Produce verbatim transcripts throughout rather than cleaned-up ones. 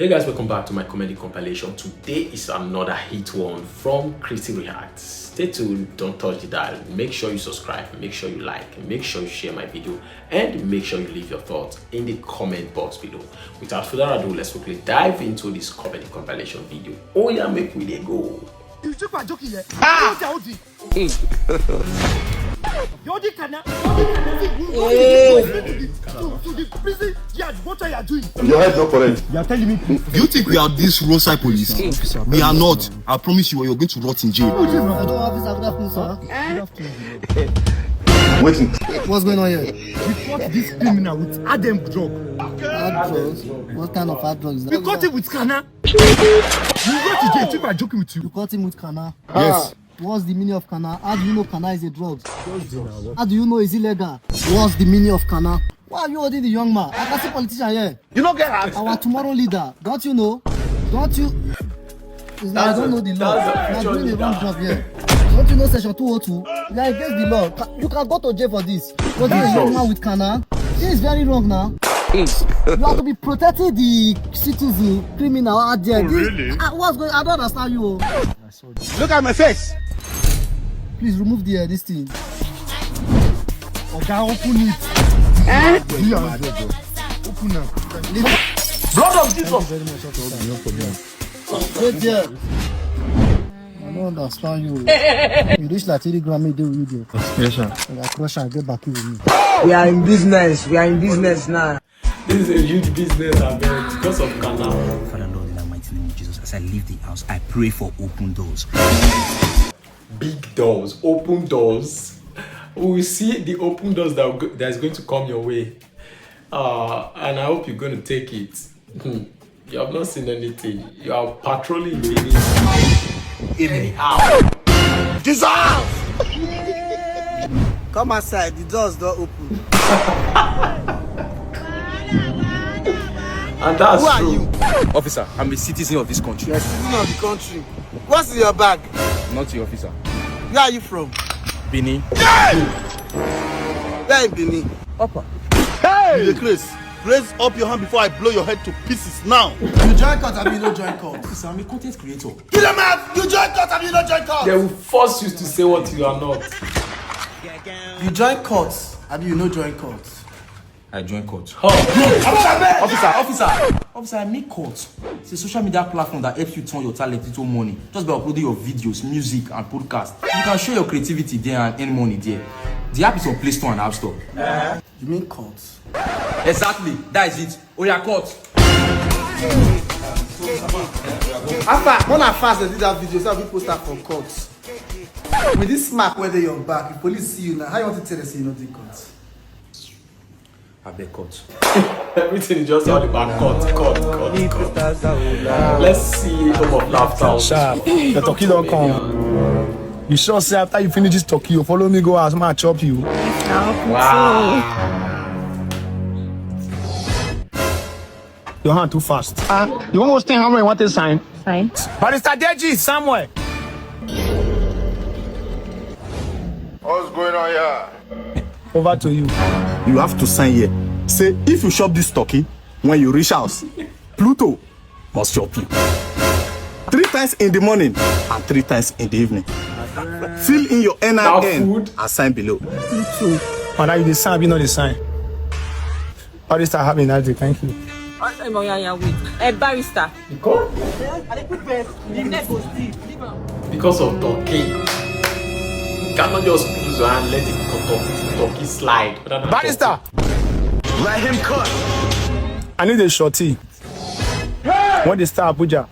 Hey guys, welcome back to my comedy compilation. Today is another hit one from Christy Reacts. Stay tuned, don't touch the dial. Make sure you subscribe, make sure you like, make sure you share my video, and make sure you leave your thoughts in the comment box below. Without further ado, let's quickly dive into this comedy compilation video. Oh yeah, make we dey go. You think I'm joking here? Ah! Your dick can now. Your dick can now. See, we go to the, to, to the prison yard. What are you doing? Your head not correct. You are telling me. Do you think we are this roadside police? We are not. I promise you, you're going to rot in jail. I don't have this afternoon, sir. Waiting. What's going on here? We caught this criminal with hard drug. Hard drugs? What kind of hard drugs? We caught him with canna. You go to jail. Think I'm joking with you. You caught him with canna. Yes. What's the meaning of canna? How do you know canna is a drug? How do you know it's illegal? What's the meaning of canna? Why are you holding the young man? I can see politician here. You don't get heart. Our tomorrow leader. Don't you know? Don't you? It's like I don't know the law. You're doing the wrong job here. Don't you know section two oh two? You're against the law. Ca- You can go to jail for this. But this young man with canna, this is very wrong now. You have to be protecting the citizen, criminal out there. This- Ah, what's going? I don't understand you. Oh. Look at my face. Please remove the uh, this thing. Oga, open it. Eh? Open now. Blood of Jesus. Wait there. I don't understand you. You reach like three gram, me dey with you there. Yes, sir. I crush and get back with me. We are in business. We are in business now. This is a huge business, I bet, because of canal. Father Lord, in the mighty name of Jesus, as I leave the house, I pray for open doors. Big doors, open doors. We will see the open doors that, will go- that is going to come your way. Uh, and I hope you're going to take it. Hmm. You have not seen anything. You are patrolling Benin. Anyhow. Jesus! Come outside, the doors don't open. And that's Who are true. You? Officer, I'm a citizen of this country. You're a citizen of the country. What's in your bag? Not you, officer. Where are you from? Benin. Where in Benin? Upper. Hey! You dey craze. Raise up your hand before I blow your head to pieces now. You join court, abi you no join court? Officer, I'm a content creator. Kill him out! You join court, abi you no join court? They will force you to say what you are not. You join court, abi you no join court? I join court. Oh. Officer, officer, officer, I make court. It's a social media platform that helps you turn your talent into money just by uploading your videos, music, and podcast. You can show your creativity there and earn money there. The app is on Play Store and App Store. You mean court? Exactly, that is it. Oya court. After, when I fast, I did that video, so I will post that for court. With this mark where they your back, if police see you now, how you want to tell us you know the court? I beg court. Everything is just all about court, court, court, court. Let's see home of laughter. Sharp. The turkey don't come. You sure say after you finish this turkey, you follow me go as man chop you? Wow. Your hand too fast. Uh, you almost think how many want to sign? Fine. Barrister Deji, somewhere. What's going on here? Over to you. You have to sign here. Say, if you shop this turkey, when you reach house, Pluto must chop you. Three times in the morning and three times in the evening. Fill in your N I N and sign below. Pluto. Whether you dey sign, you know the sign. All this time having that day, thank you. A barrister. Because? Because of turkey. You cannot just lose your hand, let it turkey, turkey slide. Barrister! Let him cook. I need a shorty. When they start Abuja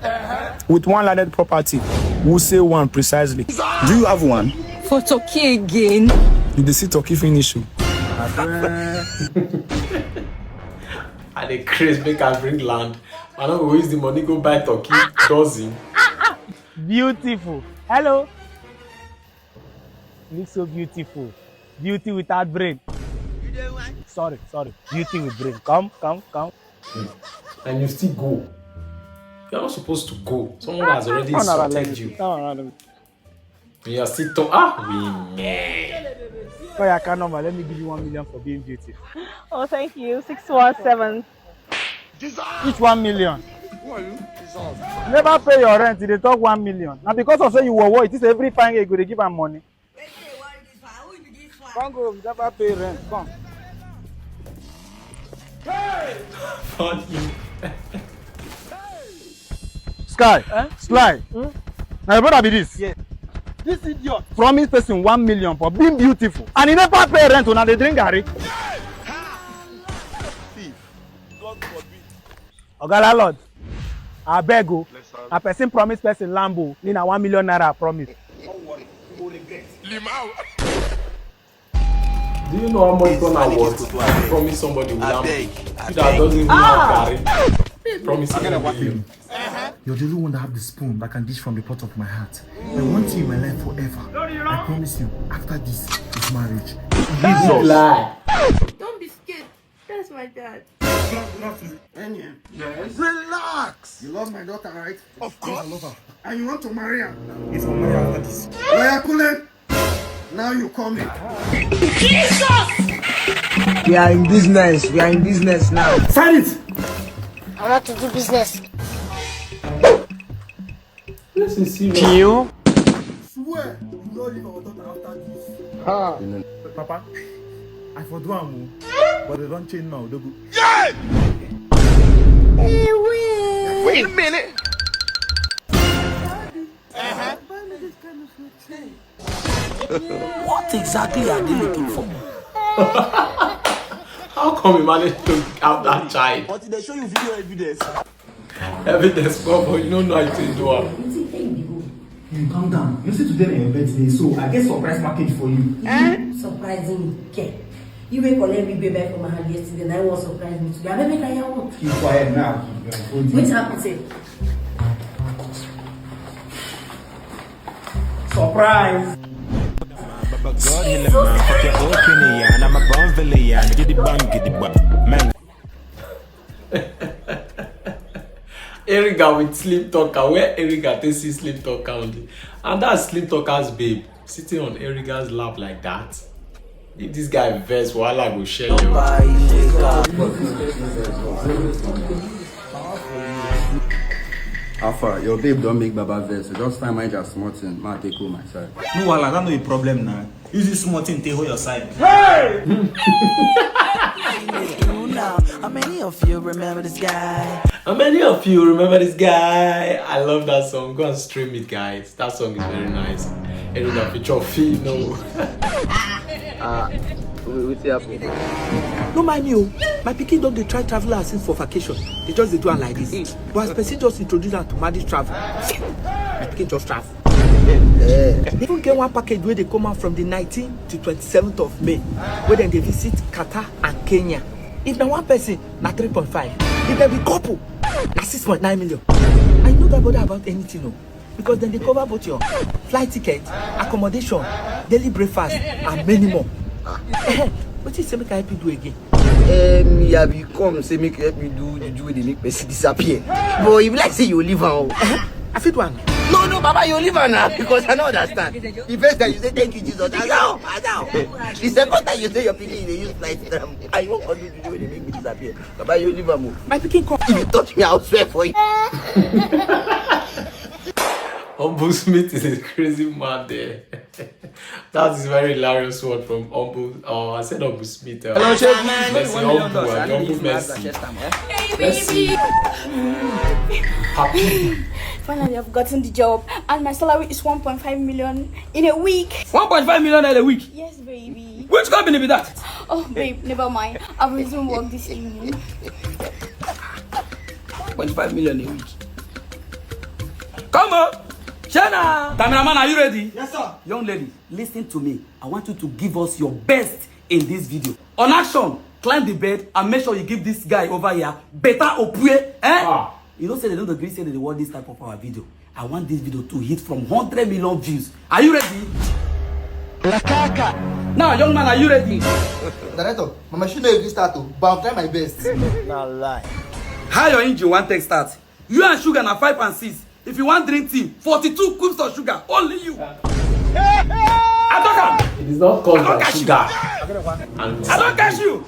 with one landed property, who say one precisely? Do you have one? For turkey again? You dey see turkey finish o. I dey craze make I bring land. I no go waste the money go buy turkey dozen. Beautiful. Hello. Look so beautiful. Beauty without brain. Sorry, sorry. Beauty with brain. Come, come, come. And you still go. You're not supposed to go. Someone has already insulted you. You are still talk. Ah, we man. Call your account number. Let me give you one million for being beautiful. Oh, thank you. Six one seven. Each one million. Never pay your rent, you dey talk one million. Na because of say you work, work, it is every fine girl you go dey give am money. Come go, never pay rent. Come. Funny. Sky, Sly. Na your brother be this? Yes. This idiot. Promise person one million for being beautiful and he never pay rent, una dey drink garri. Thief. God forbid. Oga landlord, abeg o. Na person promise person lambo, me na one million naira I promise. Do you know how much gonna worth? Promise somebody with lambo. You that doesn't even have garri. Promise him a million. You're the only one that have the spoon that can dish from the pot of my heart. I want you in my life forever. I promise you, after this is marriage. Lie. Don't be scared. That's my dad. Yes. Relax. You love my daughter, right? Of course. I love her. And you want to marry her? If I marry her after this. Lawyer Kule, now you come in. We are in business. We are in business now. Sign it. I want to do business. This is serious. Swear you no leave our daughter after this. Papa, I for do am o, but they don change my odogu. Wait a minute. What exactly are they looking for? How come you manage to have that child? But they show you video evidence. Evidence come, but you don't know how to do am. You calm down. You see today na your birthday, so I get surprise package for you. Surprising care. You wey collect me baby for my hand yesterday, na you wan surprise me today. Abeg make I hear what? Keep quiet now. You are holding. Wetin happen sef? Surprise. Baba God heal a man, fuck your opinion. I'm a born villain. Get the bang, get the bang. Man. Eriga with Slim Talker. Where Eriga take see Slim Talker on the, and that's Slim Talker's babe sitting on Eriga's lap like that. If this guy vex, wahala go shell you. How far? Your babe don make Baba vex. So just find my just small thing. Ma take home my side. No wahala, that no be problem na. Use this small thing take hold your side. How many of you remember this guy? How many of you remember this guy? I love that song. Go and stream it, guys. That song is very nice. Eriga feature Fino. Ah, wetin happen? No mind me o. My pikin don dey try travel her since for vacation. They just dey do am like this. But as person just introduce am to manage travel, my pikin just travel. They even get one package wey dey come out from the nineteen to twenty-seventh of May, wey dem dey visit Qatar and Kenya. If na one person, na three point five. If dem be couple, na six point nine million. I no get bother about anything o, because dem dey cover both your flight ticket, accommodation, daily breakfast, and many more. Wetin you say make I help you do again? Um, you have come say make you help me do juju wey dey make person disappear. But e be like say you leave am o. I fit do am. No, no, Baba, you leave am now because I no understand. The first time you say thank you, Jesus. Now, now. The second time you say your pikin dey use flight travel. And you wan come do juju wey dey make me disappear. Baba, you leave am o. My pikin come. If you touch me, I will swear for you. Humble Smith is a crazy man there. That is very hilarious word from Humble. Oh, I said Humble Smith. Uh, Hello, Chef. Mercy, Humble, uh, Humble Mercy. Mercy. Happy. Finally, I've gotten the job, and my salary is one point five million in a week. One point five million in a week? Yes, baby. Which company be that? Oh, babe, never mind. I'll resume work this evening. One point five million a week. Come on, Shana. Cameraman, are you ready? Yes, sir. Young lady, listen to me. I want you to give us your best in this video. On action, climb the bed and make sure you give this guy over here better opue. Eh? Ah. You know say they don't agree say they want this type of our video. I want this video to hit from hundred million views. Are you ready? Lakaka. Now, young man, are you ready? Director, my machine no even start o, but I'm trying my best. Na lie. How your engine wan take start? You and sugar na five and six. If you wan drink tea, forty-two cubes of sugar, only you. I talk am. It is not caused by sugar. I don catch you.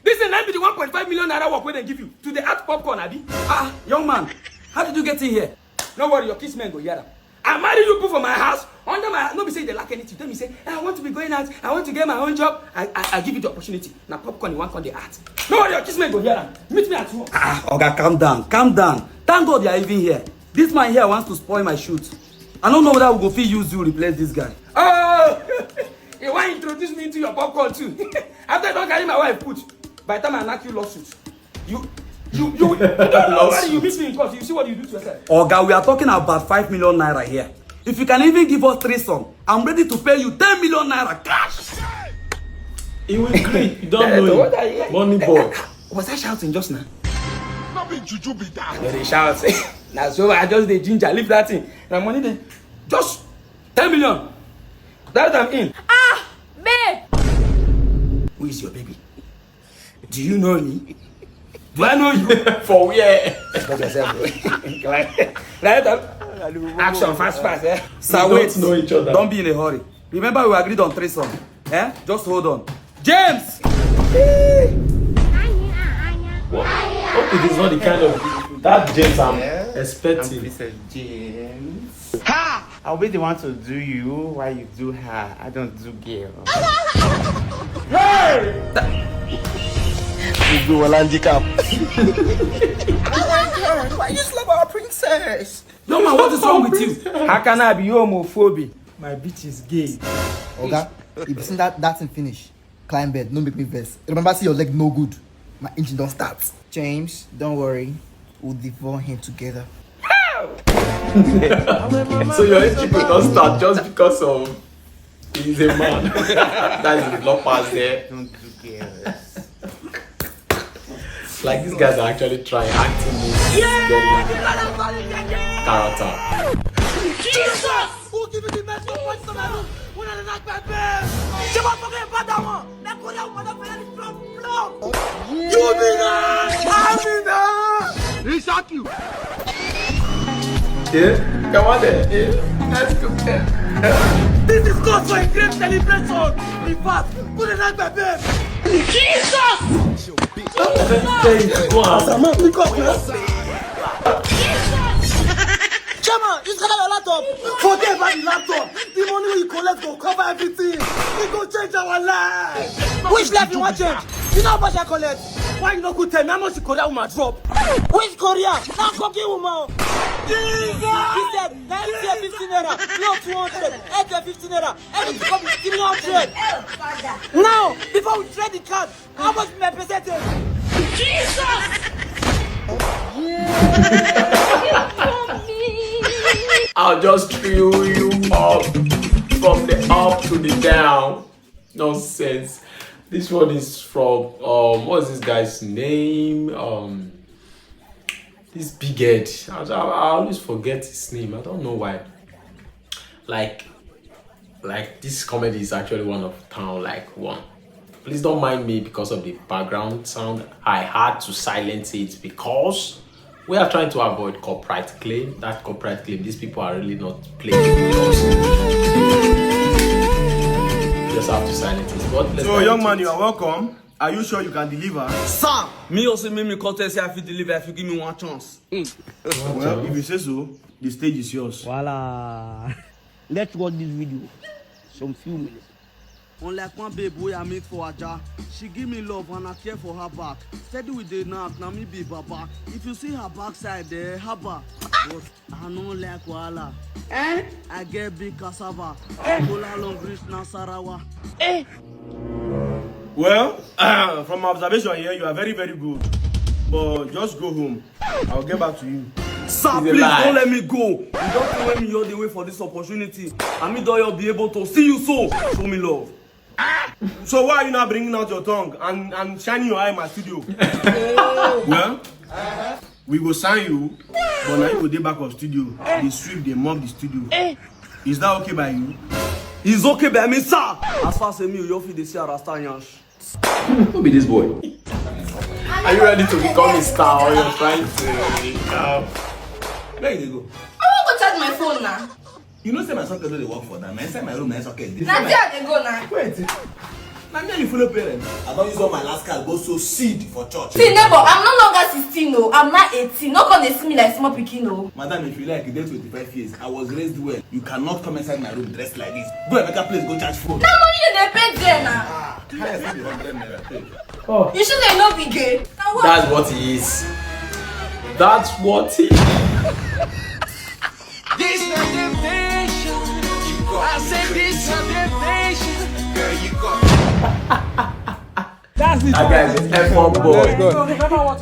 This thing na be the one point five million naira work wey dem give you to dey add popcorn, abi? Ah, young man, How did you get in here? No worry, your kiss men go hear am. I marry you put for my house, under my, no be say you dey lack anything. Tell me say, "Eh, I want to be going out, I want to get my own job." I, I, I give you the opportunity. Na popcorn you wan come dey act. No worry, your kiss men go hear am. Meet me at work. Ah, Oga, calm down, calm down. Thank God you are even here. This man here wants to spoil my shoot. I don't know whether we go fit use you replace this guy. Oh, you wan introduce me into your popcorn too? After I don carry my wife put, by the time I knack you lawsuit, you, you, you, you don't know whether you meet me in court. You see what you do to yourself. Oga, we are talking about five million naira here. If you can even give us threesome, I'm ready to pay you ten million naira cash. He will gree. You don't know him. Money boy. Was I shouting just now? No be juju be that. They dey shout. Na so I just dey ginger, leave that thing. Na money dey, just ten million. That I'm in. Ah, babe. Who is your baby? Do you know me? Do I know you? For where? Stop yourself, bro. Right up. Action, fast, fast, eh? Sir, We wait. Don't know each other. Don't be in a hurry. Remember, we agreed on threesome. Eh? Just hold on. James! Hope it is not the kind of that James I'm expecting. James. Ha! I always dey want to do you while you do her. I don't do girl. Igbo Walandika. Why you slap our princess? Young man, what is wrong with you? How can I be homophobic? My bitch is gay. Oga, if you see that, that thing finish, climb bed, no make me vex. Remember, see your leg no good. My engine don't start. James, don't worry. We'll devour him together. So your engine go don start just because of he's a man. That's the block pass there. Don't do girls. Like these guys are actually trying acting this very character. Jesus! Who give you the best of points to my room? When I like my best. She was talking about that one. That could have one of the block. You be that. I be that. He shock you. Yeah, come on there. Yeah, let's go. This is cause for a great celebration. In fact, put it like my best. Jesus! Go on. Chairman, you scatter your laptop. Forget about the laptop. The money we collect go cover everything. It go change our life. Which life you want change? You know how much I collect. Why you no go tell me how much the Korean woman drop? Which Korea? Now cooking woman. Jesus! He said, "Let's say fifty naira, no two hundred, let's say fifty naira, everything come be three hundred." Now, before we trade the card, how much be my percentage? Jesus! I'll just throw you up from the up to the down. Nonsense. This one is from um what's this guy's name? Um this big head. I, I, I always forget his name. I don't know why. Like like this comedy is actually one of town like one. Please don't mind me because of the background sound. I had to silence it because we are trying to avoid copyright claim. That copyright claim, these people are really not playing with us. Just have to silence it. But let's So, not young do man, it. You are welcome. Are you sure you can deliver? Sir! Me also make me come tell say I fit deliver if you give me one chance. Well, if you say so, the stage is yours. Voila. Let's watch this video. Some few minutes. Unlike one babe wey I meet for Aja, she give me love and I care for her back. Steady with the knack, na me be baba. If you see her backside, eh, haba. But I no like wahala. Eh? I get big cassava. Kola long reach Nasarawa. Eh? Well, from my observation here, you are very, very good. But just go home. I'll get back to you. Sir, please don't let me go. You don't know when me all the way for this opportunity. And me don't be able to see you so. Show me love. So why are you not bringing out your tongue and, and shining your eye in my studio? Well, we go sign you, but now you go dey back of studio. They sweep, they mop the studio. Is that okay by you? It's okay by me, sir. As far as me, you fit dey see Arasta Yansh. Who be this boy? Are you ready to become a star or you're trying to become? Where you dey go? I wan go charge my phone now. You know say my socket no dey work for that. Na inside my room, na socket. Na there I dey go now. Wait. Na me you follow parents. I don use all my last card go sow seed for church. See, neighbor, I'm no longer sixteen o. I'm now eighteen. No come dey see me like small pikin o. Madam, if you like, you dey twenty-five years. I was raised well. You cannot come inside my room dressed like this. Go Emeka place, go charge phone. Na money you dey pay there na. Ah, carry some hundred naira take. You sure say you no be gay? Na what? That's what he is. That's what he is. This na temptation. I say this na temptation. Girl, you got. That's it. That guy is an F one boy.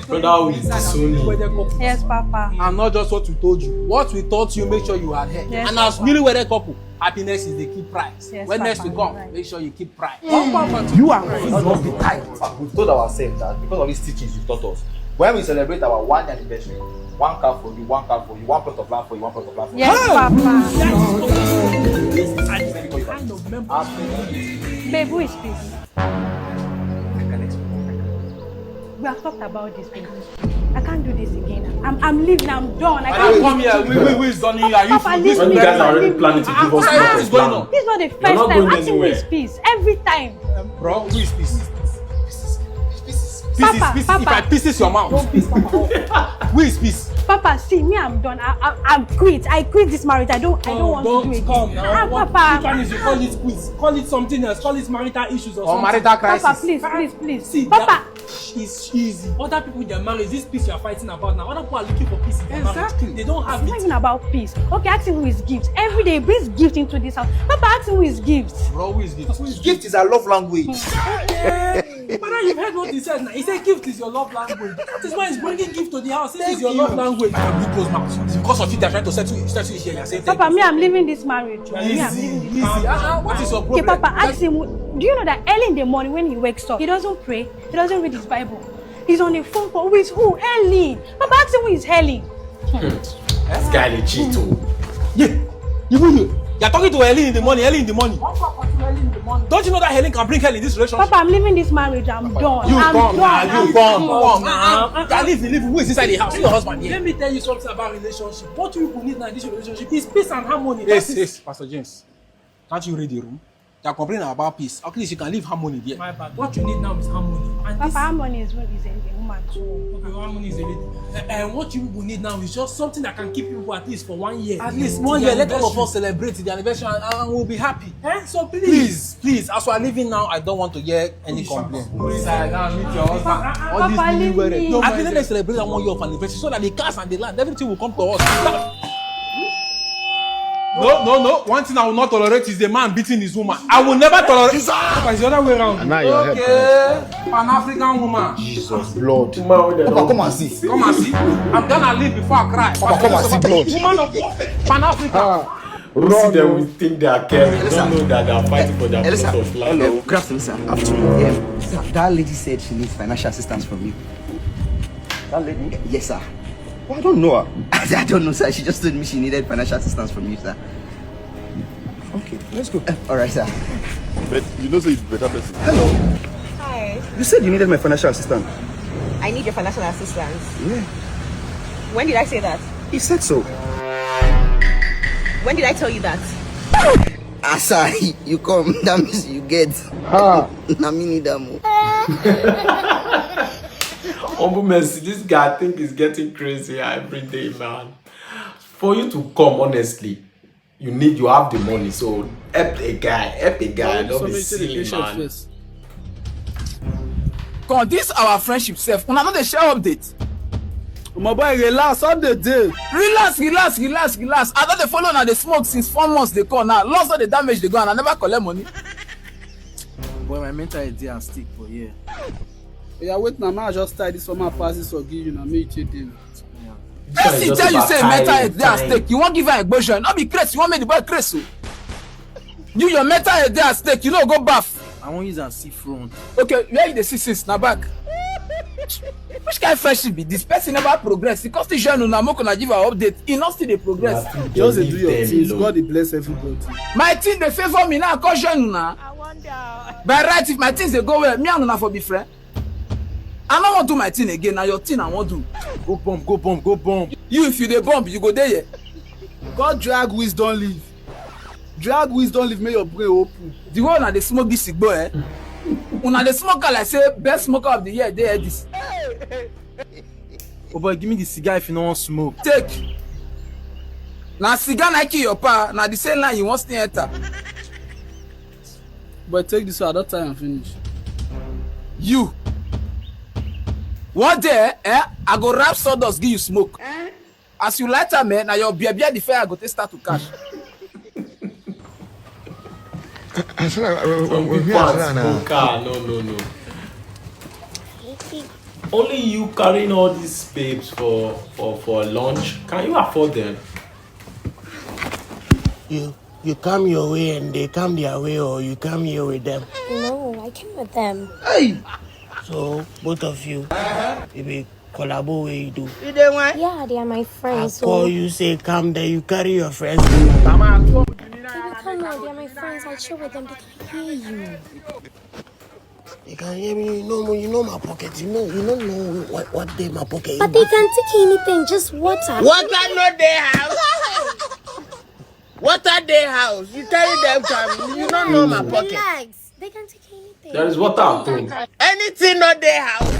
Brotherhood is disowning. Yes, Papa. And not just what we told you. What we taught you, make sure you adhere. Yes, and as newlywed couple, happiness is the key prize. Yes, when next we come, make sure you keep pride. You are not the type. We've told ourselves that because of these teachings you've taught us, when we celebrate our one anniversary, one car for you, one car for you, one plot of land for you, one plot of land for you. Yes, Papa. Babe, who is this? We have talked about this before. I can't do this again. I'm, I'm leaving. I'm done. I can't. Come here. Wait, wait, wait, Sonny. Are you? Papa, listen. You guys are already planning to give us. What is going on? This is not the first time. Ask me, please. Every time. Bro, who is this? Pieces, Papa, pieces, Papa. If I pieces your mouth. Who is this? Papa, see me, I'm done. I, I, I quit. I quit this marriage. I don't, I don't oh, want don't to do it. Come now. Ah, what, Papa. Which one is you call it quit? Call it something else. Call it marital issues or, or something. Marital crisis. Papa, please, please, please. See, Papa. It's easy. Other people in their marriage, this peace you are fighting about now. Other people are looking for peace in their exactly. Marriage. They don't have it's it. It's not even about peace. Okay, ask him who is gift. Every day he brings gift into this house. Papa, ask him who is gift. Bro, who is gift? Who is gift is a love language. Father, you've heard what he said now. He said gift is your love language. That is why he's bringing gift to the house. This is your love language. Papa, because of you, they're trying to settle, settle here. You're saying Papa, me, I'm leaving this marriage. Easy, me, I'm leaving this marriage. Uh, uh, what is your problem? Okay, Papa, ask him. Do you know that early in the morning when he wakes up, he doesn't pray, he doesn't read his Bible? He's on a phone call with who? Helen. Papa, ask him who is Helen. Hmm. This guy dey cheat too. Yeah. You will you. You're talking to Helen in the morning, early in the morning. Don't you know that Helen can bring hell in this relationship? Papa, I'm leaving this marriage. I'm done. You I'm come, done. You come. Come. Uh, uh, uh, leave, leave. Who is inside the house? Your husband here. Let me tell you something about relationship. What you people need now in this relationship is peace and harmony. Yes, yes, Pastor James. Can't you read the room? They are complaining about peace. At least you can leave harmony there. My bad. What you need now is harmony. And Papa, this harmony is, is a, a woman too. Okay, harmony is a lady. Uh, uh, what you people need now is just something that can keep you at least for one year. At least one year. Let all of us celebrate the anniversary and, and we'll be happy. Eh? So please. Please, please. As we are leaving now, I don't want to hear any complaint. Please, I now meet your husband. All these newly wedded. No, I think they celebrate that one year of anniversary so that the cars and the land, everything will come to us. No, no, no. One thing I will not tolerate is a man beating his woman. I will never tolerate. Papa, it's the other way around. And now your head. Okay. Pan African woman. Jesus, Lord. Papa, come and see. Come and see. I'm gonna leave before I cry. Papa, come and see, blood. Woman of Pan African. Ah. Who see them will think they are caring. Don't know that they are fighting for their plot of land. Hello, good afternoon, sir. Afternoon. Yeah. Sir, that lady said she needs financial assistance from you. That lady? Yes, sir. Well, I don't know her. I don't know, sir. She just told me she needed financial assistance from you, sir. Okay, let's go. Uh, all right, sir. But you know, say you better person. Hello. Hi. You said you needed my financial assistance. I need your financial assistance. Yeah. When did I say that? You said so. When did I tell you that? As I you come, that means you get. Ha. Na me need am o. Humble mercy, this guy I think is getting crazy every day, man. For you to come, honestly, you need, you have the money, so help a guy, help a guy. Don't be silly, man. Come, this our friendship sef, una no dey share update. My boy, relax, update dey. Relax, relax, relax, relax. I don dey follow una dey smoke since four months dey come now. Loss don dey damage dey go and I never collect money. Boy, my mental health dey at stake for here. Oya, wait na, make I just tie this one, make I pass this one give you na, make you take dey. Person tell you say mental health dey at stake, you wan give am explosion. No be craze, you wan make the boy craze o. You, your mental health dey at stake, you no go baff. I wan use am see front. Okay, where you dey see since? Na back. Which kind friendship be this? Person never progress. He come still join una, make una give am update. He no still dey progress. Just dey do your things. God dey bless everybody. My thing dey favour me now, I come join una. I wonder. By right, if my things dey go well, me and una for be friend. I no wan do my thing again, na your thing I wan do. Go bomb, go bomb, go bomb. You, if you dey bomb, you go dey here. God drag wisdom leave. Drag wisdom leave, make your brain open. The way una dey smoke this igbo, eh? Una dey smoke am like say best smoker of the year dey Edis. Oh boy, give me the cigar if you no wan smoke. Take. Na cigar na kill your pa, na the same line you wan still enter. But take this one, I don try and finish. You. One day, eh, I go wrap sawdust give you smoke. As you light am, eh, na your beer beer the fire go take start to catch. I swear, I, I, I, Some I, people I are swear now. Smoker. No, no, no. Only you carrying all these babes for for for lunch. Can you afford them? You you come your way and they come their way, or you come here with them. No, I came with them. So both of you, if you collabo where you do. Yeah, they are my friends. I call So you, say come there, you carry your friends. People come now, they are my friends. I chill with them. They can hear you. You can hear me. You know, you know my pocket. You know, you don't know what what dey my pocket. But they can take anything, just water. Water no dey house. Water dey house. You carry them come. You don't know my pocket. Relax. They can take anything. There is water at home. Anything no dey house.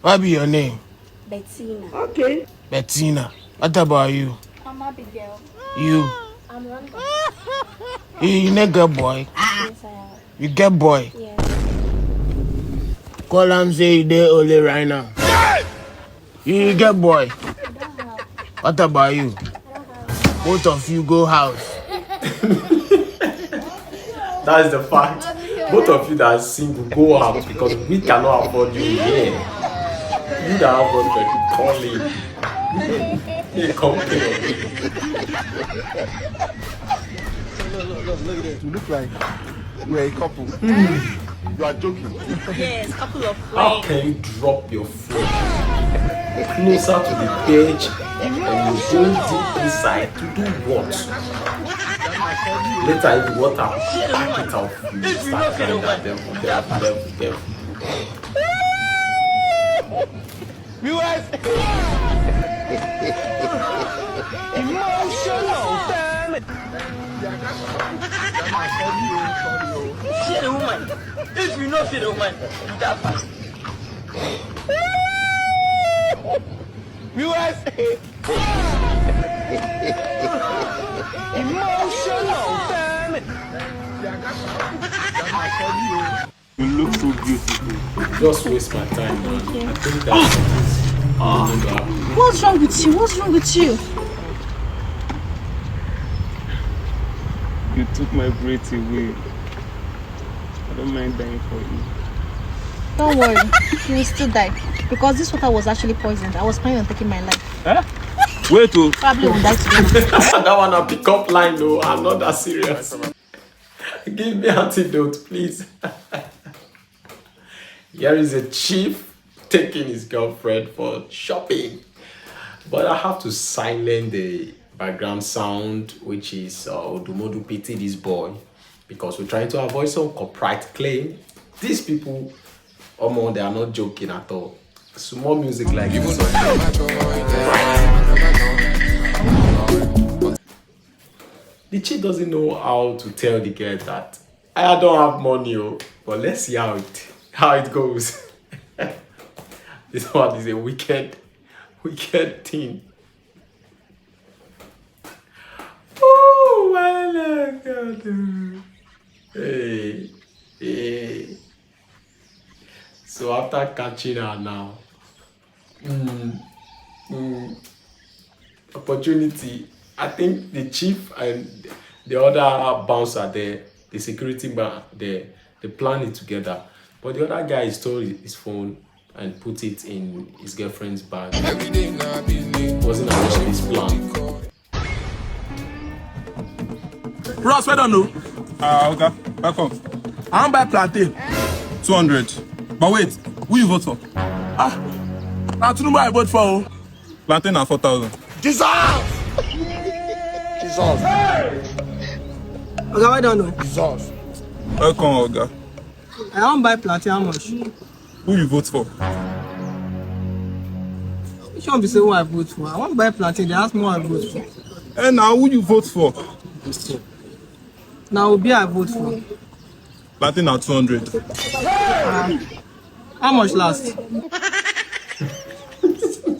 What be your name? Bettina. Bettina. What about you? I'm Abigail. You. I'm London. You, you no get boy. Yes, I am. You get boy. Yes. Call am say you dey only right now. You, you get boy. What about you? Both of you go house. That is the fact. Both of you that are single, go out because we cannot afford you here. You that have boyfriend, call him. Hey, come here. You look like we're a couple. You are joking. Yes, couple of How can you drop your phone closer to the bed and you go deep inside to do what? Later, if the water pack it out, you start crying that devil, devil, devil, devil. Viewers, emotional damage. Fear the woman. If you know fear the woman, you die fast. Viewers, emotional damage. You look so beautiful. Just waste my time, man. I think that is going to happen. What's wrong with you? What's wrong with you? You took my breath away. I don't mind dying for you. Don't worry, you will still die because this water was actually poisoned. I was planning on taking my life. Wait, oh. Probably will die together. That one a pick up line though. I'm not that serious. Give me antidote, please. Here is a chief taking his girlfriend for shopping. But I have to silence the background sound, which is uh, Odumodu pity this boy, because we're trying to avoid some copyright claim. These people, Omo, they are not joking at all. Small music like this. The chick doesn't know how to tell the girl that I don't have money, oh, but let's see how it how it goes. This one is a wicked, wicked thing. Oh my God! Hey, hey. So after catching her now, mm, mm, opportunity. I think the chief and the other bouncer there, the security man there, they plan it together. But the other guy stole his phone and put it in his girlfriend's bag. Wasn't aware of his plan. Bros, well done, no? Ah, Oga, welcome. I wan buy plantain. Two hundred. But wait, who you vote for? Na Tinubu I vote for o. Plantain na four thousand. Jesus! Jesus! Oga, well done, no? Jesus! Welcome, Oga. I wan buy plantain, how much? Who you vote for? Which one be say who I vote for? I wan buy plantain, they ask me who I vote for. Eh, now who you vote for? Na Obi I vote for. Plantain na two hundred. How much last?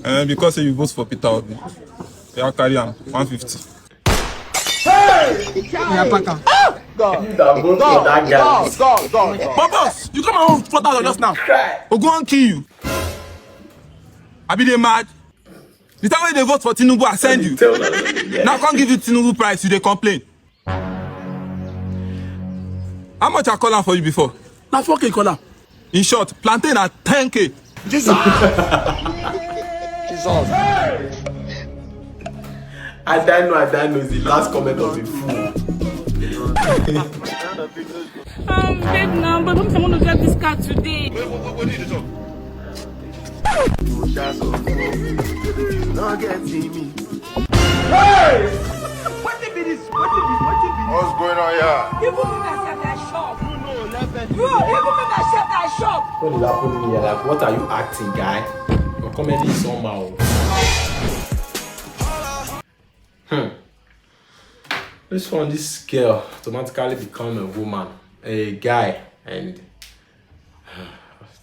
Eh, because say you vote for Peter Obi. Yeah, carry am, one fifty. Yeah, pack am. God. You that vote for that guy. God, God, God, God. But boss, you come and vote four thousand just now. Ogun wan kill you. I be dey mad. The time wey you dey vote for Tinubu, I send you. Now I come give you Tinubu price, you dey complain. How much I call am for you before? Na four K call am. In short, plantain na ten K. Jesus. Jesus. I don't know, I don't know. It's the last comment of the fool. Um, babe, now, but I'm going to get this car today. Don't get me. Hey! Wetin be this? Wetin be, wetin be this? What's going on here? Even me myself, I shop. You know, nothing. Bro, even me myself, I shop. What is happening here? Like, what are you acting, guy? Your comedy is somehow. Hmm. This one, this girl automatically become a woman, a guy, and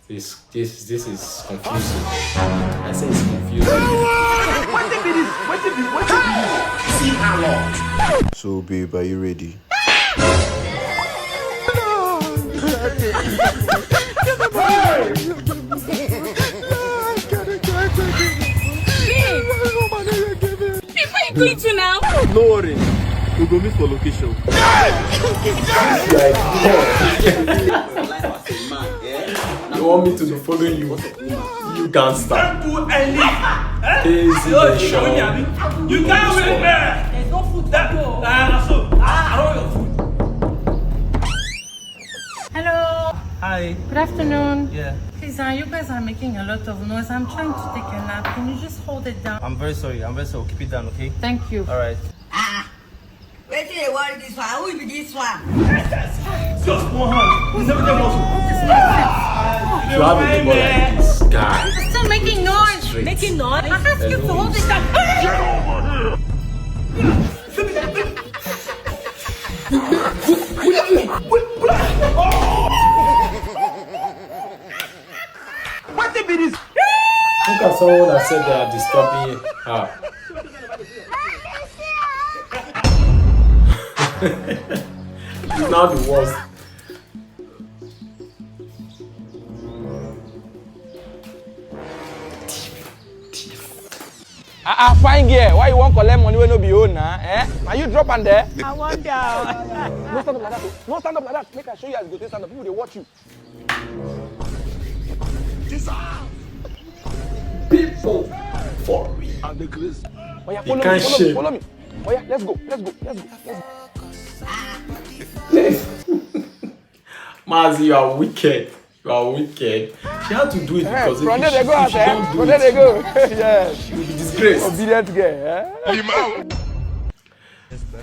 this, this, this is confusing. I say it's confusing. Wetin be this? Wetin be, wetin be this? See a lot. So, babe, are you ready? Babe, where you going to now? No worry, we go meet for location. You want me to be following you? You gangster. Don't do any. Easy. You can't win there. There's no food. That, uh, so, I want your food. Hello. Hi. Good afternoon. Yeah. Please, uh, you guys are making a lot of noise. I'm trying to take a nap. Can you just hold it down? I'm very sorry. I'm very sorry. Keep it down, okay? Thank you. All right. Ah, wetin dey worry this one? Who be this one? Just one hand. You never get muscle. You have a big body like this guy. You're still making noise. Straight. Making noise? I asked you to hold it down. Get over here. Wetin be this? Look at someone that said they are disturbing her. It's now the worst. Ah, ah, fine girl, why you wan collect money wey no be own na? Eh? Na you drop am there? I wonder. No stand up like that o. No stand up like that. Make I show you as you go take stand up. People dey watch you. People for real. And the grace. Oya, follow me, follow me, follow me. Oya, let's go, let's go, let's go, let's go. Mazi, you are wicked. You are wicked. She had to do it because from there they go out, eh? From there they go. Yes. She will be disgraced. Obedient girl, eh?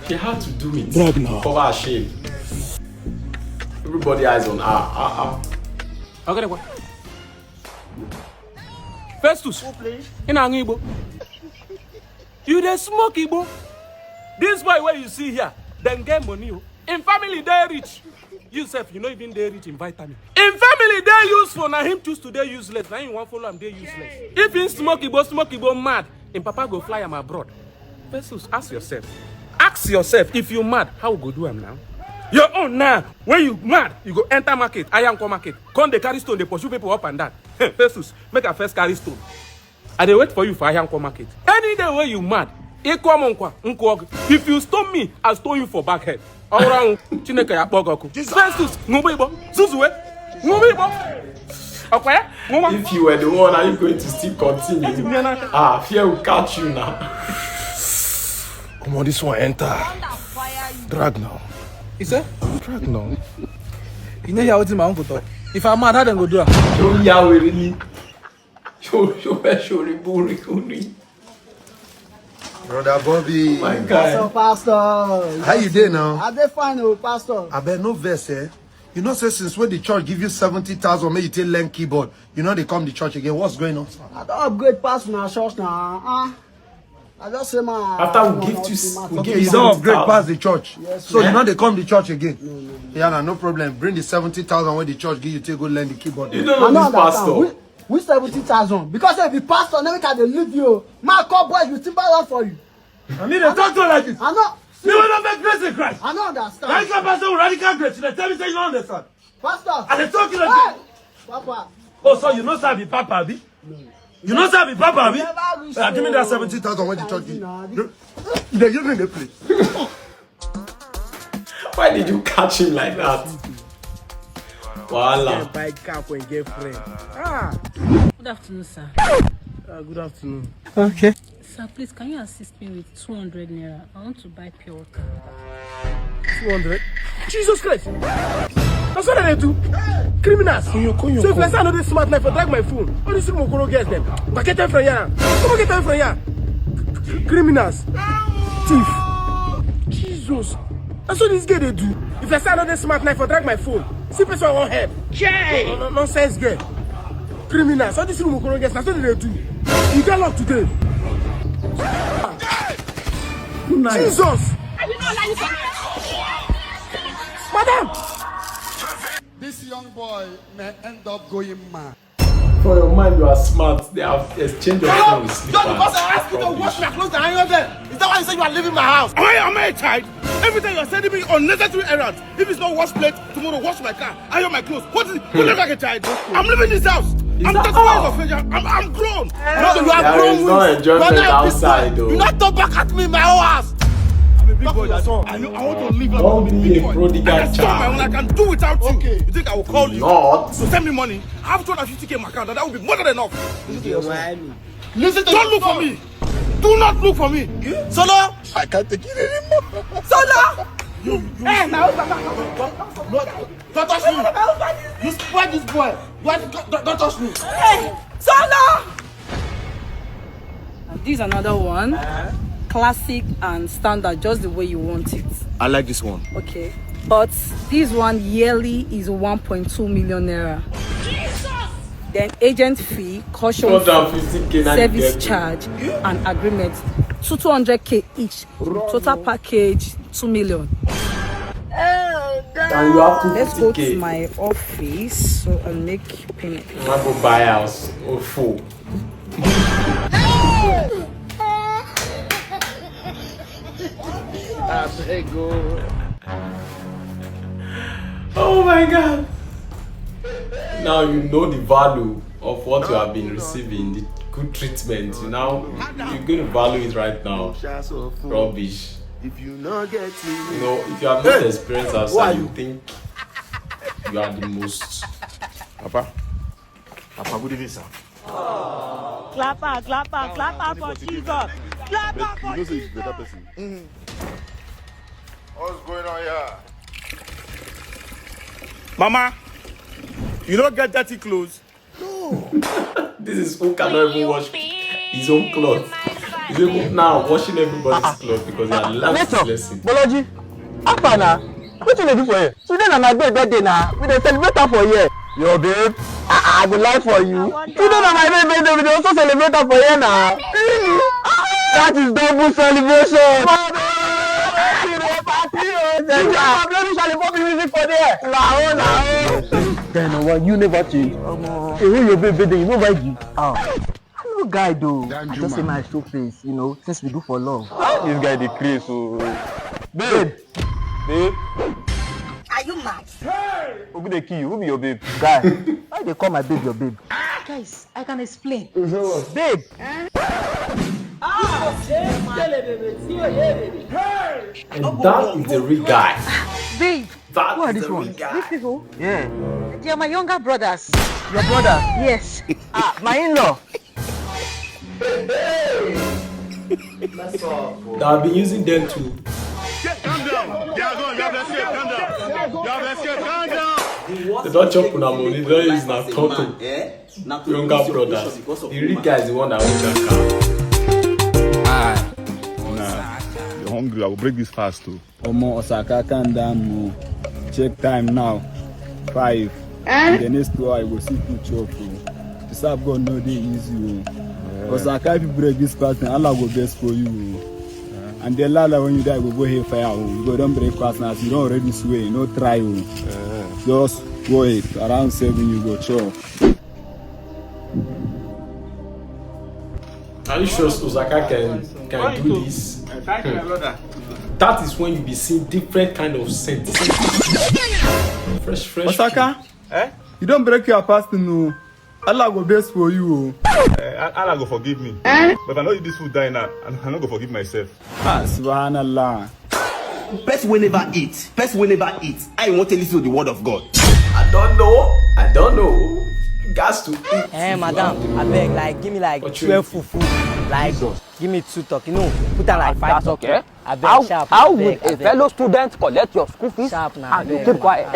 She had to do it. Drag now. Cover her shame. Everybody eyes on her. Ah, ah. Okay, what? Festus, ị na-aṅụ igbo? You dey smoke igbo? This boy wey you see here, dem get money o. Im family dey rich. You sef, you no even dey rich in vitamin. Im family dey useful, na him choose to dey useless. Na him wan follow am dey useless. If him smoke igbo, smoke igbo mad, im papa go fly am abroad. Festus, ask yourself. Ask yourself, if you mad, how we go do am now? Your own now, when you mad, you go enter market, Ayankwa market, come dey carry stone, dey pursue people up and down. Festus, make I first carry stone. I dey wait for you for Ayankwa market. Any day wey you mad, ịkụọ m nkwa, nkụọ gị. If you stone me, I stone you for back head. Ọ wụrụ anwụ, Chineke ya akpọ gị ọkụ. Festus, ṅụba igbo, zuzue, ṅụba igbo. Ọkwa ya? Ṅụba. If you were the one, are you going to still continue? Eti m ya n'aka. Ah, fear will catch you now. Come on, this one enter. Drag now. You say? Drag now. You know, you are waiting my uncle talk. If I'm mad, how dem go do am? Don't yah really. Show, show, show, boring, boring. Brother Bobby. My guy. Pastor, pastor. How you dey now? I dey fine, oh, pastor. Abeg, no vex, eh? You know say since when the church give you seventy thousand, make you take learn keyboard, you no dey come the church again. What's going on, sir? I don upgrade pass una church na. Ah. I just say, man. After we give you, we give You you don upgrade seventy thousand. Pass the church, so you no dey come the church again. Yeah, na no problem. Bring the seventy thousand wey the church give you take go learn the keyboard. You I don't no know this understand. pastor. Which, which seventy thousand? Because if the pastor never can dey leave you, man, call boys with timber run for you. I mean, they talk to like this. I know. You will not make grace in Christ. I no understand. Radical pastor, radical grace. You dey tell me say you no understand. Pastor. I dey talk you Hey, like this. Papa. Oh, so you no sabi Papa abi? You no sabi Papa abi? Never reach Ah, give me that so. seventy thousand wey the church give. Na You dey give me the place. Why did you catch him like that? Voila. Buy car for him girlfriend. Ah. Good afternoon, sir. Uh, good afternoon. Sir, please, can you assist me with two hundred naira? I want to buy pure water. Two hundred. Jesus Christ! That's what they do. Criminals. So if I say I no dey smart, na for drag my phone. All these people go get them. But get them from here. Come get them from here. Criminals. Thief. Jesus. That's what this girl dey do. If I say I no dey smart, na for drag my phone. See person I wan help. Jay. No, no, nonsense girl. Criminals. All these people go get. That's what they do. You get luck today. Jesus. Madam. This young boy may end up going mad. For your mind, you are smart. They have exchange of phone with Just because slippers. I ask you to wash my clothes and iron them, is that why you say you are leaving my house? Am I, am I a child? Every time you are sending me unnecessary errands. If it's not wash plate, tomorrow wash my car, iron my clothes. What is, what look like a child? I'm leaving this house. I'm that thirty years all? of age. I'm, I'm grown. No, you are There grown is no with enjoyment whether you outside, big boy, though. You not talk back at me in my own house. I'm a big boy. That's all. I know. I want to live like Don't a be big a boy. prodigal I can stop my own. I child. Can do without you. Okay. You think I will call you? Not. So send me money. I have two hundred fifty K in my account. That will be more than enough. Listen to Don't look for me. Do not look for me. Solo, I can't take it anymore. Solo. You, you. Hey, now. Don't touch me. You spoil this boy. Why don't, don't touch me. Hey, Solo! And this is another one. Classic and standard, just the way you want it. I like this one. Okay. But this one yearly is one point two million naira. Then agent fee, caution fee, Two hundred fifty K na service get. Charge, and agreement. Two two hundred K each. Total package two million. And you have Let's go to two fifty K. My office so I'll make payment. I go buy house. Oh, fool. Oh my God. Now you know the value of what you have been receiving, the good treatment. You now, you're going to value it right now. Rubbish. If you not get me, You know, if you have not experienced outside, you think you are the most. Papa, Papa, good evening, sir. Clap am, clap am, clap am for Jesus. Clap am for You know say you be Jesus. Better person. What's going on here? Mama, you don't get dirty clothes. This is who cannot even wash his own clothes. He's even now washing everybody's clothes because he had learned his lesson. Bolaji, how far na? Wetin you dey do for here? Today na my babe birthday na. We dey celebrate am for here. Your babe? Ah, ah, I go lie for you. Today na my babe birthday. We dey also celebrate am for here na. Really? Ah, that is double celebration. Music for there. Lao, lao. Then why you never change? Even your babe birthday, you no buy gift. Ah. I no guy though. I just say my show face, you know, since we do for love. This guy dey craze o. Babe. Babe. Are you mad? Who dey kill you? Who be your babe? Guy, why you dey call my babe your babe? Guys, I can explain. Babe. And that is the real guy. Babe. That Who are is these the real ones? guy. These people? Yeah. They are my younger brothers. Your brother? Yes. Ah, my in-law. That I've been using them to. Calm down. They are gone. You have escaped. Calm down. You have escaped. Calm down. They don't chop una money, they don't use na turtle. Younger brothers. The real guy is the one that owns that car. Nah, you're hungry. I will break this fast too. Omo Osaka, calm down o. Check time now. Five. In the next two hours, you go see food chop o. The serve God no dey easy o. Because I carry people break this person, Allah go best for you. And the lala when you die, go go hell fire. You go don't break fast now. You don't already swear, no try. Just go it. Around seven, you go chop. Are you sure Osaka can can do this? That is when you be seeing different kind of scent. Fresh, fresh. Osaka, eh? You don't break your fasting, no. Allah go best for you. Oh. Uh, Allah go forgive me. Eh? But if I know this food die now, I no go forgive myself. Ah, subhanallah. Person wey never eat, person wey never eat, I want to listen to the word of God. I don't know. I don't know. Gas to eat. Eh, madam, I beg, like, give me like twelve fufu. Like, give me two turkey. No, put am like five. That's okay. I beg, how, sharp, how will a fellow student collect your school fees and you keep quiet?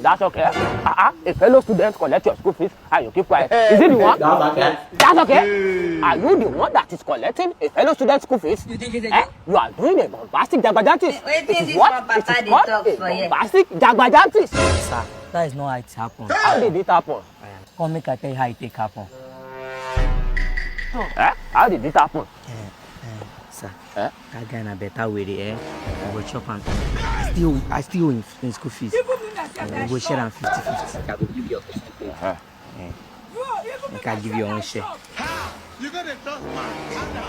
That's okay. Uh-uh. A fellow student collect your school fees and you keep quiet. Is it the one? That's okay. That's okay. Are you the one that is collecting a fellow student's school fees? You think it's a joke? You are doing a bombastic jagbajantis. It is what? It is called a bombastic jagbajantis. Sir, that is not how it happened. How did it happen? Come make I tell you how it take happen. Eh? How did it happen? Eh, eh, sir, eh? That guy na better way, eh? We go chop am. I still, I still owe him, him school fees. Eh, we go share am fifty fifty. I go give you your fifty fifty. Eh. Make I give you your own share.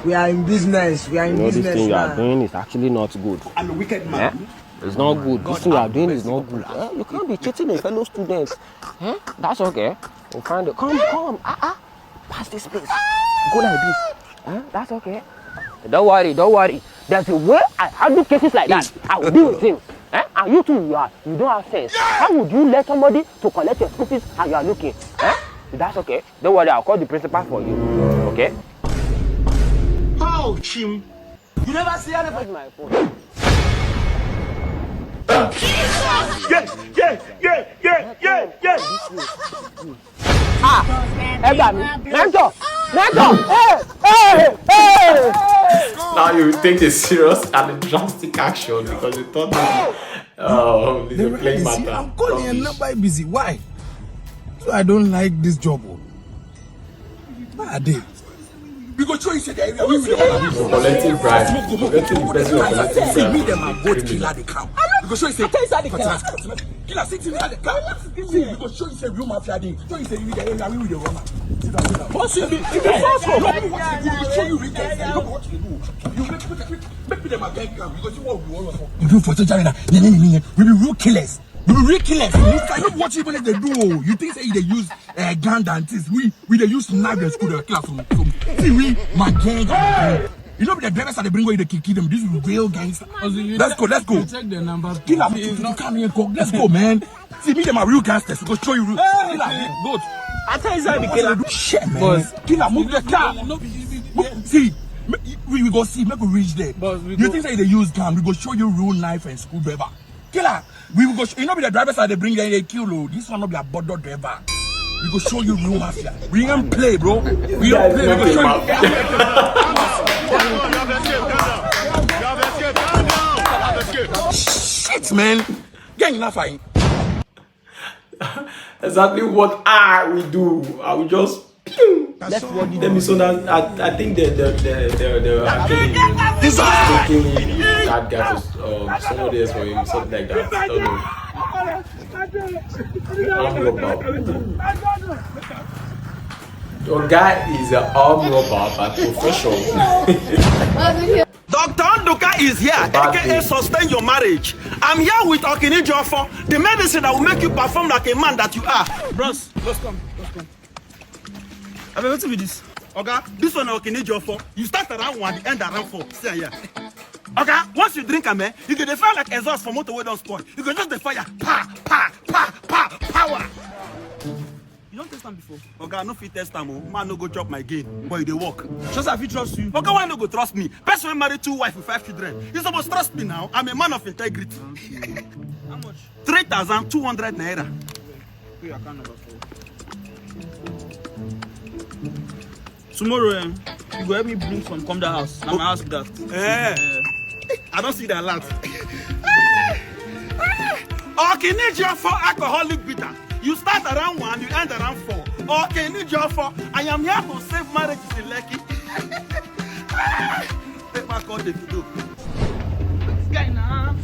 We are in business. We are in business now. You know, this thing you are doing is actually not good. I'm a wicked man. Eh? It's not good. This thing you are doing is not good. Eh? You can't be cheating a fellow student. Eh? That's okay. We'll find it. Come, come. Ah, ah. Pass this place. Go like this. Eh? That's okay. Don't worry, don't worry. There's a way I handle cases like that. I will deal with him. Eh? And you too, you are, you don't have sense. How would you let somebody to collect your school fees and you are looking? Eh? That's okay. Don't worry, I'll call the principal for you. Okay? How, Chim? You never see anything. Where's my phone? Yeah, yeah, yeah, yeah, yeah, yeah. Ah, ẹ gbà mí. Mentor, mentor. Hey, hey, hey. Now you take a serious and a drastic action because you thought that, um, it's a playing matter. I'm calling your number busy. Why? So I don't like this job. Oh. Where are they? We go show you say the area we will. Collecting bribe. Collecting bribe. See me, dem are both killer the cow. We go show you say killer, see me inside the cow. See, we go show you say real mafia dey. Show you say you the area we will run. Sit down, sit down. Boss, you be, you be fast for. No, we go show you real guys. You know what you do. You make, make, make, make them again come. You go see what we want. You do for China. We be real killers. We be real killers. You know what you even dey do? Oh. You think say they use uh, gun and things? We we dey use knife and school the class. So, so, see we my gang. You know the drivers that they bring away the kill, kill them. This is real gangster. Let's go, let's go. Check the number. Kill them. Come here, go. Let's go, man. See me, them are real gangsters. We go show you real. Hey, good. I tell you something, killer. Shit, man. Boss. Killer, move the car. See, we, we go see. Make we reach there. Boss, you think say they use gun? We go show you real knife and school driver. Killer, we go. Sh- you know, be the drivers are they bring there they kill. Oh. This one not be a border driver. We go show you real mafia. We ain't play, bro. We don't play. We go show you. Shit, man. Gang na fine. Exactly what I will do. I will just pew. Let me so that I, I think the the the the, the actually taking that guy for um, somebody else for him, something like that. I don't know. Armed robber. Your guy is an armed robber by profession. Doctor Nduka is here, A K A thing. Sustain your marriage. I'm here with Okini Jofo, the medicine that will make you perform like a man that you are. Bros, just come, just come. I mean, what be this? Oga, this one Okini Jofo. You start around one, end around four. See here. Oga, once you drink am, eh, you get the fire like exhaust for motor wey don spoil. You go just the fire, pa, pa, pa, pa, power. You don test am before? Oga, I no fit test am o. Man no go chop my gain, but e dey work. Just I fit trust you. Oga, why no go trust me? Person wey marry two wife with five children, you suppose trust me now. I'm a man of integrity. How much? Three thousand two hundred naira. Pay your account number for. Tomorrow, eh, you go help me bring some come that house. Na my house be that. Eh. I don't see that lot. Okini Jofo alcoholic bitter. You start around one, you end around four. Okay, Nijofor, I am here to save marriages in Lekki. Take my call, Davido. This guy now.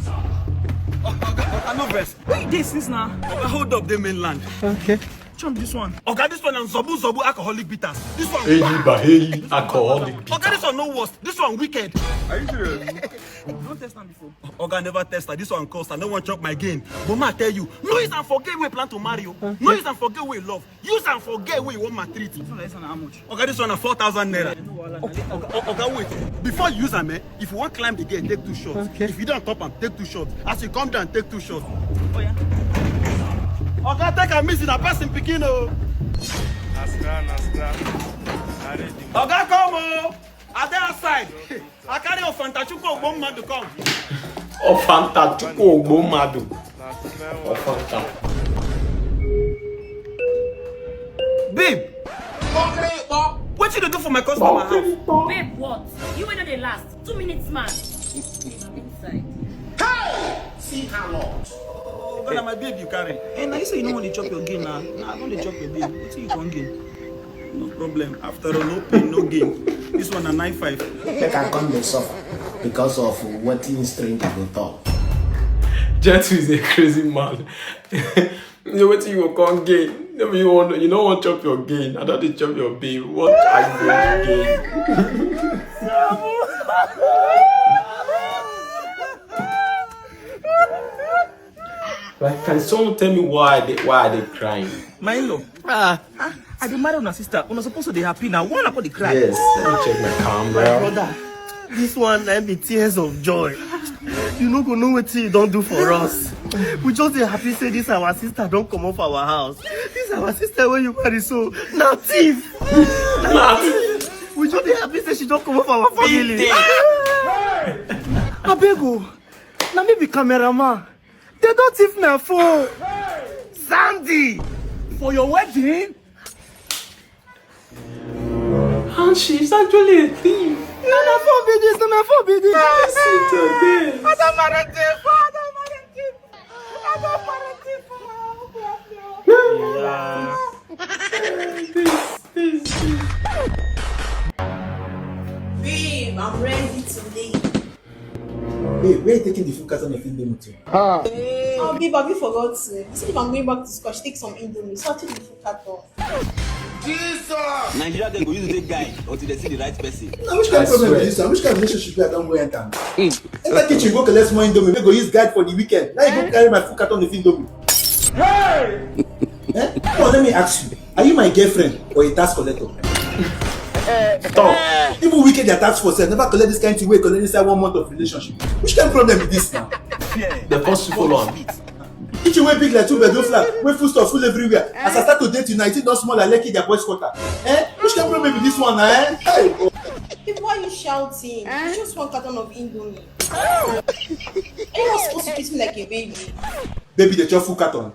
Oga, Oga, no vex. Where you dey since now? Oga, hold up the mainland. Okay. Chop this one. Oga, this one and Zobu Zobu alcoholic bitters. This one. Hey, Liba, hey, alcoholic bitters. Oga, this one no worst. This one wicked. Are you serious? You don't test am before. Oga never test her. This one cost. I no wan chop my gain. But ma tell you, no use am for girl wey plan to marry you. No use am for girl wey love. Use am for girl wey you wan maltreat. This one, this one, how much? Oga, this one na four thousand naira. No wahala, na later. Oga, Oga, wait. Before you use am, eh, if you wan climb the girl, take two shots. Okay. If you don top am, take two shots. As you come down, take two shots. Oh, yeah. Oga, take am easy, na person pikin o. Nasra, nasra. Oga, come o. I dey outside. I carry Ofanta Chukwu Ogbo Mmadụ come. Ofanta Chukwu Ogbo Mmadụ. Ofanta. Babe, wetin you dey do for my customer house? Babe, what? You wey no dey last. Two minutes, man. Inside. Hey! See her, Lord. Oh, God, na my babe you carry. Eh, na you say you no wan dey chop your gain na. Na I don dey chop your babe. Wetin you come gain? No problem. After all, no pain, no gain. This one na nine five. Make I come dey suffer because of wetin stranger go talk. Gentle is a crazy man. You know wetin you go come gain? No be you wan, you no wan chop your gain. I don dey chop your babe. What are you going to gain? Like, can someone tell me why I dey, why I dey crying? My in-law. Ah, ah, I dey marry una sister. Una suppose to dey happy now. Why una come dey cry? Yes, let me check my camera. My brother, this one na be tears of joy. You no go know wetin you don do for us. We just dey happy say this our sister don comot for our house. This our sister wey you marry so, na thief. Na thief. We just dey happy say she don comot for our family. Abeg o, na me be cameraman. They don thief my phone. Sandy, for your wedding? And she's actually a thief. Na my phone be this, na my phone be this. Listen to this. I don marry thief, I don marry thief. I don marry thief. Yeah. This, this, this. Babe, I'm ready to leave. Babe, where you taking the full carton of Indomie to? Ah. Oh, babe, have you forgotten? You said if I'm going back to school, I should take some Indomie. So I took the full carton. Jesus! Nigeria, they go use the guide until they see the right person. Now, which kind of problem be this? Which kind of relationship I don't go enter? Enter kitchen, go collect small Indomie. We go use guide for the weekend. Now you go carry my full carton of Indomie. Hey! Eh? Come on, let me ask you. Are you my girlfriend or a tax collector? Stop. Even wicked their tax force, eh, never collect this kind thing wey collect inside one month of relationship. Which kind of problem be this now? The first people on. Kitchen wey big like two bedroom flat, wey food stuff full everywhere. As I start to date you, nineteen don small like Lekki their boys quarter. Eh? Which kind of problem be this one na, eh? Hey! Babe, why are you shouting? It's just one carton of Indomie. Are you not supposed to treat me like a baby? Baby, dey chop full carton.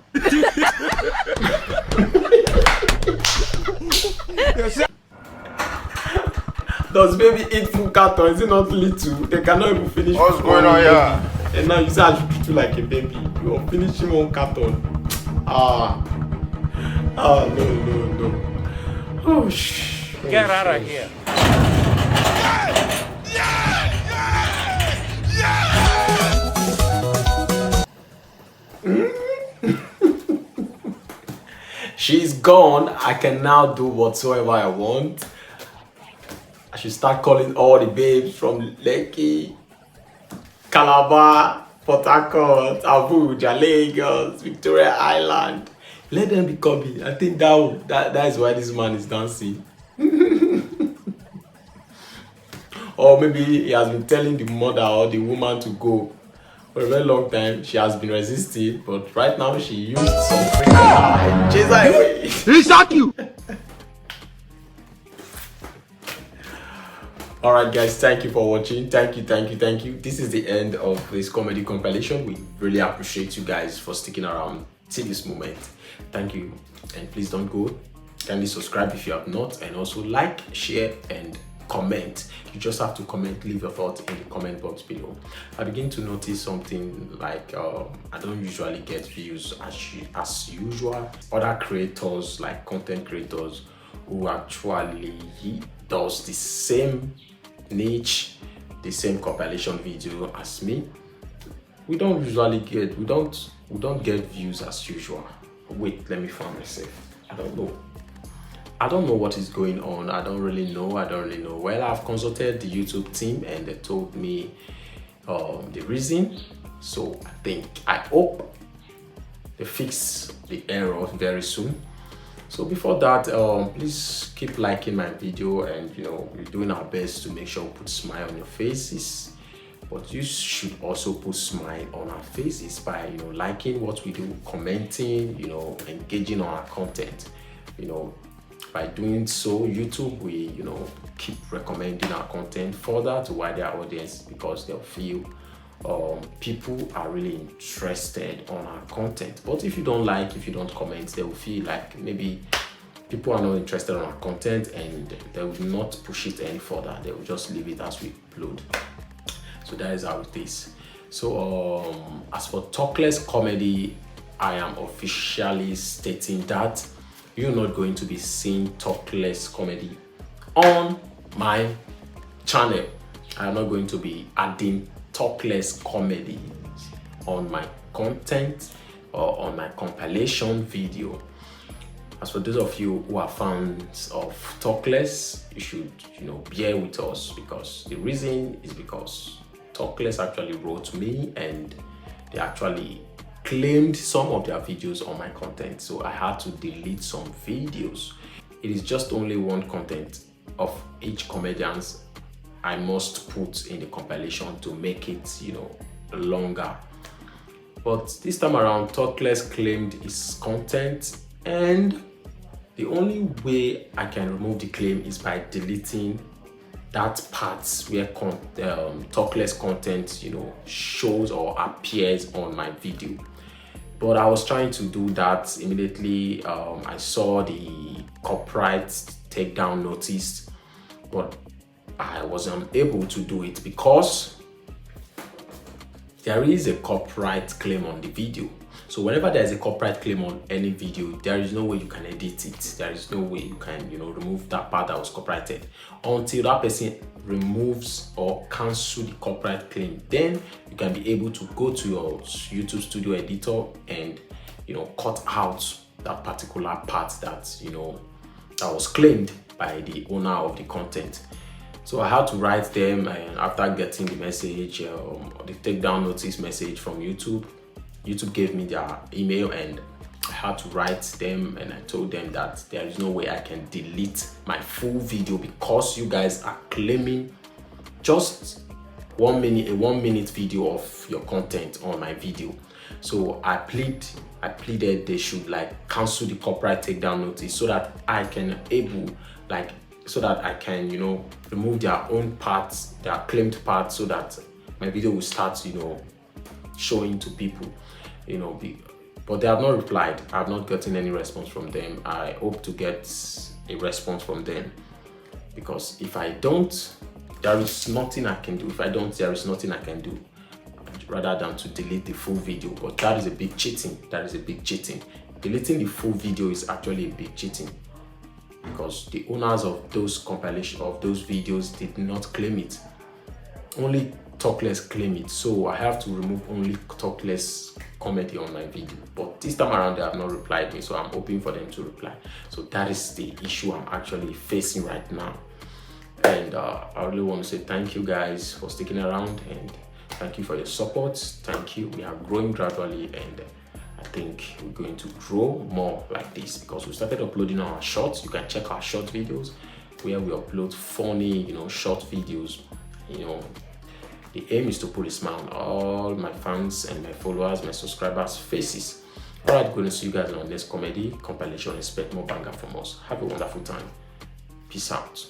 Does baby eat full carton? Is it not little? They cannot even finish. What's going on here? And now you say I should treat you like a baby. You are finishing one carton. Ah. Ah, no, no, no. Oh, shh. Get out of here. She's gone. I can now do whatsoever I want. I should start calling all the babes from Lekki, Calabar, Port Harcourt, Abuja, Lagos, Victoria Island. Let them be coming. I think that, will- that that is why this man is dancing. Or maybe he has been telling the mother or the woman to go for a very long time. She has been resisting, but right now she used some free. Ah, chase her away. He shock you. All right, guys, thank you for watching. Thank you, thank you, thank you. This is the end of this comedy compilation. We really appreciate you guys for sticking around till this moment. Thank you, and please don't go. Kindly subscribe if you have not, and also like, share, and comment. You just have to comment, leave your thoughts in the comment box below. I begin to notice something like, um, I don't usually get views as, u- as usual. Other creators, like content creators who actually does the same niche, the same compilation video as me, we don't usually get we don't we don't get views as usual. Wait, let me find myself. I don't know. I don't know what is going on. I don't really know. I don't really know. Well, I've consulted the YouTube team and they told me, um, the reason. So I think, I hope they fix the error very soon. So before that, um, please keep liking my video, and you know, we're doing our best to make sure we put smile on your faces. But you should also put smile on our faces by, you know, liking what we do, commenting, you know, engaging on our content. You know, by doing so, YouTube will, you know, keep recommending our content further to wider audience, because they'll feel, um, people are really interested on our content. But if you don't like, if you don't comment, they will feel like maybe people are not interested on our content and they will not push it any further. They will just leave it as we upload. So that is how it is. So, um, as for Talkless Comedy, I am officially stating that you're not going to be seeing Talkless Comedy on my channel. I'm not going to be adding Talkless Comedy on my content or on my compilation video. As for those of you who are fans of Talkless, you should, you know, bear with us, because the reason is because Talkless actually wrote me and they actually claimed some of their videos on my content. So I had to delete some videos. It is just only one content of each comedian's I must put in the compilation to make it, you know, longer. But this time around, Talkless claimed his content, and the only way I can remove the claim is by deleting that part where con- um, Talkless content, you know, shows or appears on my video. But I was trying to do that immediately. Um, I saw the copyright takedown notice, but I wasn't able to do it because there is a copyright claim on the video. So whenever there is a copyright claim on any video, there is no way you can edit it. There is no way you can, you know, remove that part that was copyrighted until that person removes or cancel the copyright claim. Then you can be able to go to your YouTube Studio editor and, you know, cut out that particular part that, you know, that was claimed by the owner of the content. So I had to write them, and after getting the message, um, the takedown notice message from YouTube, YouTube gave me their email, and I had to write them, and I told them that there is no way I can delete my full video because you guys are claiming just one minute, a one minute video of your content on my video. So I plead, I pleaded they should, like, cancel the copyright takedown notice so that I can able, like, so that I can, you know, remove their own parts, their claimed parts, so that my video will start, you know, showing to people, you know. Be, but they have not replied. I have not gotten any response from them. I hope to get a response from them, because if I don't, there is nothing I can do. If I don't, there is nothing I can do rather than to delete the full video. But that is a big cheating. That is a big cheating. Deleting the full video is actually a big cheating, because the owners of those compilation of those videos did not claim it. Only Talkless claim it. So I have to remove only Talkless comedy on my video. But this time around, they have not replied me, so I'm hoping for them to reply. So that is the issue I'm actually facing right now. And uh, I really want to say thank you guys for sticking around, and thank you for your support. Thank you. We are growing gradually, and I think we're going to grow more like this because we started uploading our shorts. You can check our short videos where we upload funny, you know, short videos. You know, the aim is to put a smile on all my fans and my followers, my subscribers' faces. All right, going to see you guys on the next comedy compilation. Expect more banger from us. Have a wonderful time. Peace out.